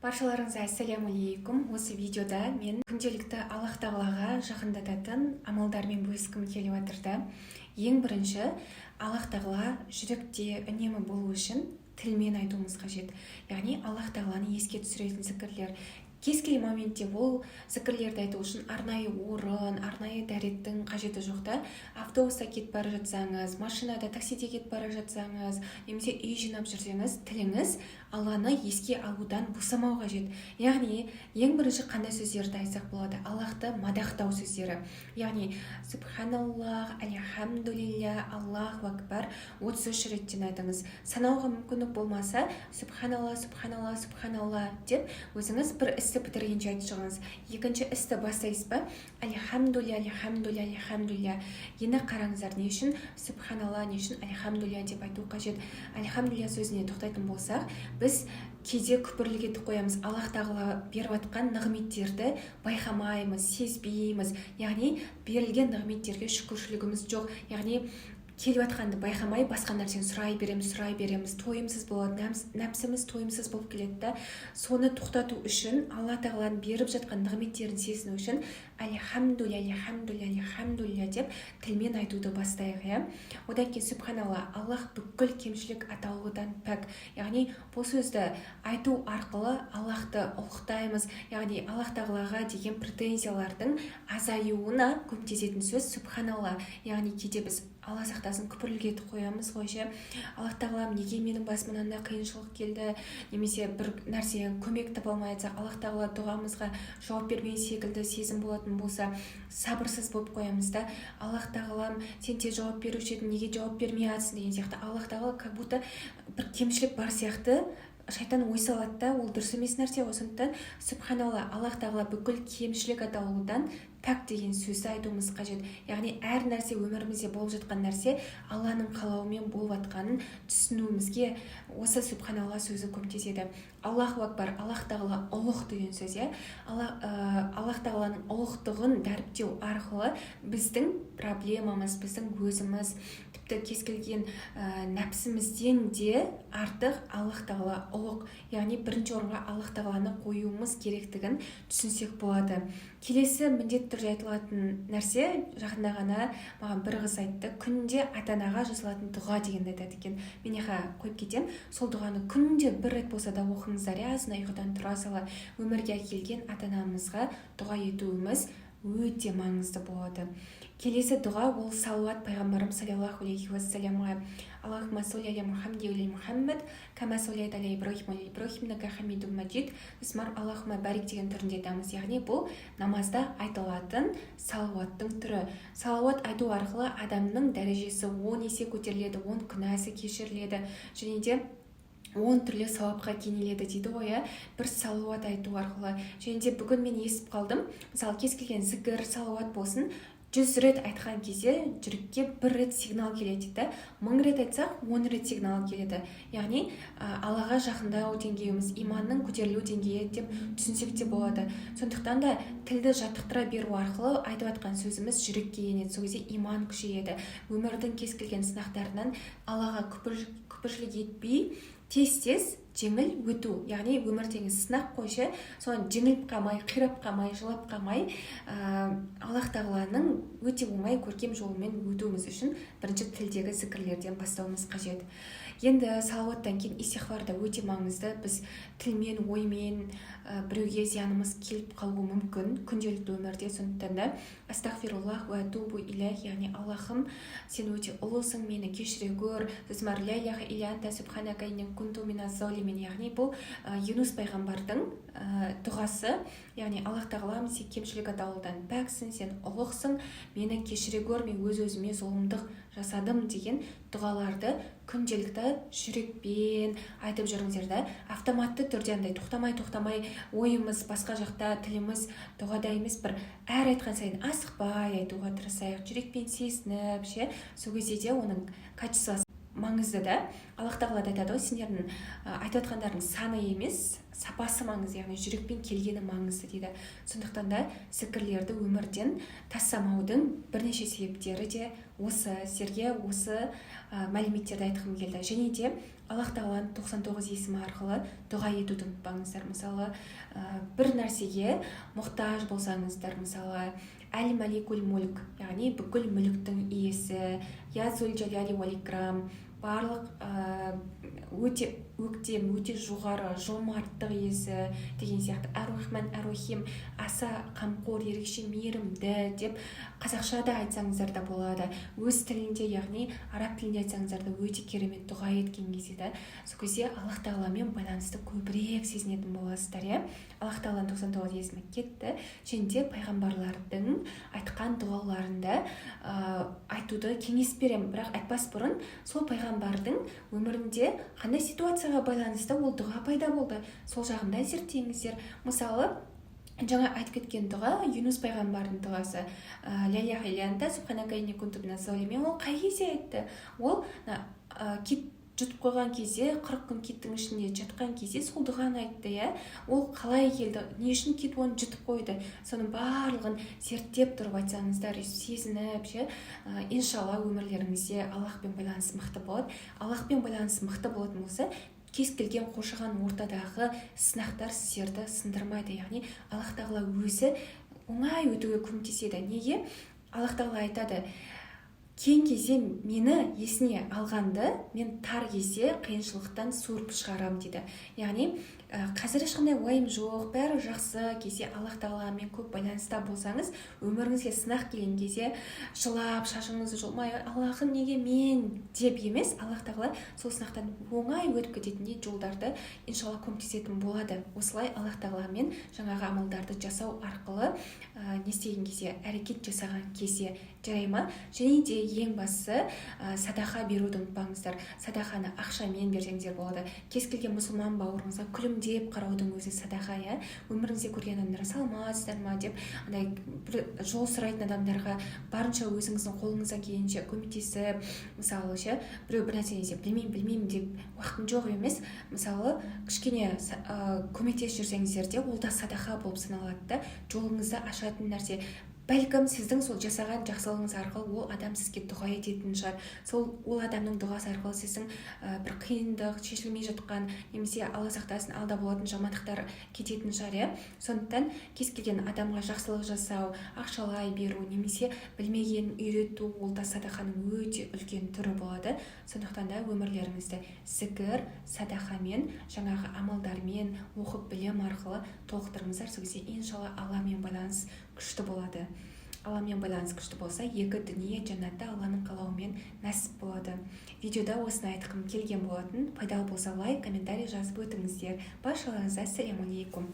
Баршаларыңызға ассаляму. Осы видеода мен күнделікті Аллах Тағалаға жақындататын амалдармен бөліскім келіп жатыр да. Ең бірінші, Аллах Тағала жүректе үнемі болу үшін тілмен айтуымыз қажет, яғни Аллах Тағаланы еске түсіретін зікірлер. Кез келген моментте ол зікірлерді айту үшін арнайы орын, арнайы дәреттің қажеті жоқ та. Автобуста кетіп бара жатсаңыз, машинада, таксиде кетіп бара жатсаңыз немесе үй жинап жүрсеңіз, тіліңіз Алланы еске алудан босамау қажет. Яғни ең бірінші қандай сөздерді айтсақ болады? Аллахты мадақтау сөздері, яғни субханаллах, альхамдулилля, Аллаху акбар 33 реттен айтыңыз. Санауға мүмкіндік болмаса, субханалла, субханалла, субханалла деп өзіңіз бір істі бітіргенше айтып шығыңыз. Екінші істі бастайсыз ба, альхамдулилля, альхамдулилля, альхамдулилля. Енді қараңыздар, не үшін субханалла, не үшін альхамдулилля деп айту қажет? Альхамдулилля сөзіне тоқтайтын болсақ, біз кейде күпірлік етіп қоямыз, Аллах Тағала беріп жатқан нығметтерді байқамаймыз, сезбейміз, яғни берілген нығметтерге шүкіршілігіміз жоқ. Яғни келіп жатқанды байқамай, басқа нәрсені сұрай береміз, сұрай береміз, тойымсыз болады, нәпсіміз тойымсыз болып келеді да. Соны тоқтату үшін, Алла Тағаланың беріп жатқан нығметтерін сезіну үшін альхамдулилля, альхамдулилля, альхамдулилля деп тілмен айтуды бастайық, иә. Одан кейін субханалла, Аллах бүкіл кемшілік атаулыдан пәк. Яғни бұл сөзді айту арқылы Аллахты ұлықтаймыз, яғни Аллах Тағалаға деген претензиялардың азаюына көмектесетін сөз субханалла. Яғни кейде біз, Алла сақтасын, күпірлік етіп қоямыз ғой ше: «Аллах Тағалам, неге менің басыма мынандай қиыншылық келді?» Немесе бір нәрсе көмек таба алмай жатсақ, Аллах Тағала дұғамызға жауап бермеген секілді сезім болатын болса, сабырсыз болып қоямыз да: «Аллах Тағалам, сен тез жауап беруші едің, неге жауап бермей жатсың?» деген сияқты. Аллах Тағала как будто бір кемшілік бар сияқты шайтан ой салады да, ол дұрыс емес нәрсе ғой. Сондықтан субханалла, Аллах Тағала бүкіл кемшілік атаулыдан пәк деген сөзді айтуымыз қажет. Яғни әр нәрсе, өмірімізде болып жатқан нәрсе Алланың қалауымен болып жатқанын түсінуімізге осы субханалла сөзі көмектеседі. Аллаху акбар, Аллах Тағала ұлық деген сөз, иә. Аллах Тағаланың ұлықтығын дәріптеу арқылы біздің проблемамыз, біздің өзіміз, тіпті кез келген нәпсімізден де артық Аллах Тағала ұлық, яғни бірінші орынға Аллах Тағаланы қоюымыз керектігін түсінсек болады. Келесі міндетті түрде айтылатын нәрсе, жақында ғана маған бір қыз айтты, күнде ата анаға жасалатын дұға дегенді айтады екен. Мен мына қойып кетемін сол дұғаны, күнде бір рет болса да оқыңыздар, иә. Азан ұйқыдан тұра сала өмірге әкелген ата анамызға дұға етуіміз өте маңызды болады. Келесі дұға ол салауат пайғамбарымыз саллаллаху алейхи уассаламға. Аллахумма солли аля Мухаммад уа Мухаммад кама соллайта аля Ибрахим уа Ибрахим иннака хамидун мажид. Сосын аллахумма барик деген түрінде айтамыз. Яғни бұл намазда айтылатын салауаттың түрі. Салауат айту арқылы адамның дәрежесі 10 есе көтеріледі, 10 күнәсі кешіріледі және де 10 түрлі сауапқа кенеледі дейді ғой, иә, бір салауат айту арқылы. Және де бүгін мен естіп қалдым, мысалы, кез келген зікір, салауат болсын, 100 рет айтқан кезде жүрекке бір рет сигнал келеді дейді. 1000 рет айтсақ, 10 рет сигнал келеді. Яғни Аллаға жақындау деңгейіміз, иманның көтерілу деңгейі деп түсінсек те болады. Сондықтан да тілді жаттықтыра беру арқылы айтып жатқан сөзіміз жүрекке енеді, сол кезде иман күшейеді. Өмірдің кез келген сынақтарынан Аллаға күпіршілік етпей, тез тез жеңіл өту, яғни өмір деген сынақ қой ше, соны жеңіліп қалмай, қирап қалмай, жылап қалмай, Аллах Тағаланың өте оңай, көркем жолымен өтуіміз үшін бірінші тілдегі зікірлерден бастауымыз қажет. Енді салауаттан кейін истиғфар да өте маңызды. Біз тілмен, оймен біреуге зиянымыз келіп қалуы мүмкін күнделікті өмірде. Сондықтан да астағфируллах уа атубу илайх, яғни Аллахым, сен өте ұлысың, мені кешіре гөр. Сосын ля иляха илля анта субханака инни кунту миназ залимин, яғни бұл Юнус пайғамбардың дұғасы. Яғни Аллах Тағалам, сен кемшілік атаулыдан пәксің, сен ұлықсың, мені кешіре гөр, мен өз өзіме зұлымдық жасадым деген дұғаларды күнделікті жүрекпен айтып жүріңіздер да. Автоматты түрде андай тоқтамай тоқтамай, ойымыз басқа жақта, тіліміз дұғада емес, бір әр айтқан сайын асықпай айтуға тырысайық, жүрекпен сезініп ше. Сол кезде де оның качествосы маңызды да. Аллах Тағала да айтады ғой: «Сендердің айтып жатқандарың саны емес, сапасы маңызды, яғни жүрекпен келгені маңызды», – дейді. Сондықтан да зікірлерді өмірден тастамаудың бірнеше себептері де осы. Сіздерге осы мәліметтерді айтқым келді. Және де Аллах Тағаланың жақындататын Аллах Тағаланың 99 есімі арқылы дұға етуді ұмытпаңыздар. Мысалы, бір нәрсеге мұқтаж болсаңыздар, мысалы, әл маликул мүлк, яғни бүкіл мүліктің иесі, я зул жаляли уал икрам, барлық өте өктем, өте жоғары жомарттық иесі деген сияқты, әр-Рахман, әр-Рахим, аса қамқор, ерекше мейірімді деп қазақша да айтсаңыздар да болады, өз тілінде, яғни араб тілінде айтсаңыздар да өте керемет дұға еткен кезде да, сол кезде Аллах Тағаламен байланысты көбірек сезінетін боласыздар, иә. Аллах Тағаланың 99 есімі кетті. Және де пайғамбарлардың айтқан дұғаларын да айтуды кеңес беремін. Бірақ айтпас бұрын сол пайғамбардың өмірінде қандай ситуацияға байланысты ол дұға пайда болды, сол жағын да зерттеңіздер. Мысалы, жаңа айтып кеткен дұға, Юнус пайғамбардың дұғасы, «Ля иляха илля анта, субханака инни кунту миназ залимин», ол қай кезде айтты? Ол кит жұтып қойған кезде, 40 күн киттің ішінде жатқан кезде сол дұғаны айтты, иә. Ол қалай келді, не үшін кит оны жұтып қойды, соның барлығын зерттеп тұрып айтсаңыздар, сезініп ше, иншалла, өмірлеріңізде Аллахпен байланыс мықты болады. Аллахпен байланыс мықты болатын болса, кез келген қоршаған ортадағы сынақтар сіздерді сындырмайды, яғни Аллах Тағала өзі оңай өтуге көмектеседі. Неге? Аллах Тағала айтады: кең кезде мені есіне алғанды мен тар кезде қиыншылықтан суырып шығарамын, дейді. Яғни қазір ешқандай уайым жоқ, бәрі жақсы кезде Аллах Тағаламен көп байланыста болсаңыз, өміріңізге сынақ келген кезде жылап, шашыңызды жұлмай, «Аллахым, неге мен?» деп емес, Аллах Тағала сол сынақтан оңай өтіп кететіндей жолдарды, иншалла, көмектесетін болады. Осылай Аллах Тағаламен жаңағы амалдарды жасау арқылы не істеген кезде, әрекет жасаған кезде, жарай ма? Және де ең бастысы, садақа беруді ұмытпаңыздар. Садақаны ақшамен берсеңіздер болады, кез келген мұсылман бауырыңызға күлімдеп қараудың өзі садақа, иә. Өміріңізде көрген адамдарға «Саламатсыздар ма?» деп, андай бір жол сұрайтын адамдарға барынша өзіңіздің қолыңыздан келгенше көмектесіп, мысалы ше, біреу бір нәрсені десе, «Білмеймін, білмеймін» деп, уақытым жоқ емес, мысалы, кішкене көмектесіп жүрсеңіздер де, ол да садақа болып саналады да, жолыңызды ашатын нәрсе. Бәлкім, сіздің сол жасаған жақсылығыңыз арқылы ол адам сізге дұға ететін шығар. Сол ол адамның дұғасы арқылы сіздің бір қиындық, шешілмей жатқан немесе, Алла сақтасын, алда болатын жамандықтар кететін шығар, иә. Сондықтан кез келген адамға жақсылық жасау, ақшалай беру немесе білмегенін үйрету, ол да садақаның өте үлкен түрі болады. Сондықтан да өмірлеріңізді зікір, садақамен, жаңағы амалдармен, оқып білім арқылы толықтырыңыздар. Сол кезде, иншалла, Алламен байланыс күшті болады. Алламен байланыс күшті болса, екі дүние жәннатта Алланың қалауымен нәсіп болады. Видеода осыны айтқым келген болатын. Пайдалы болса, лайк, комментарий жазып өтіңіздер. Баршаларыңызға ассаляму алейкум.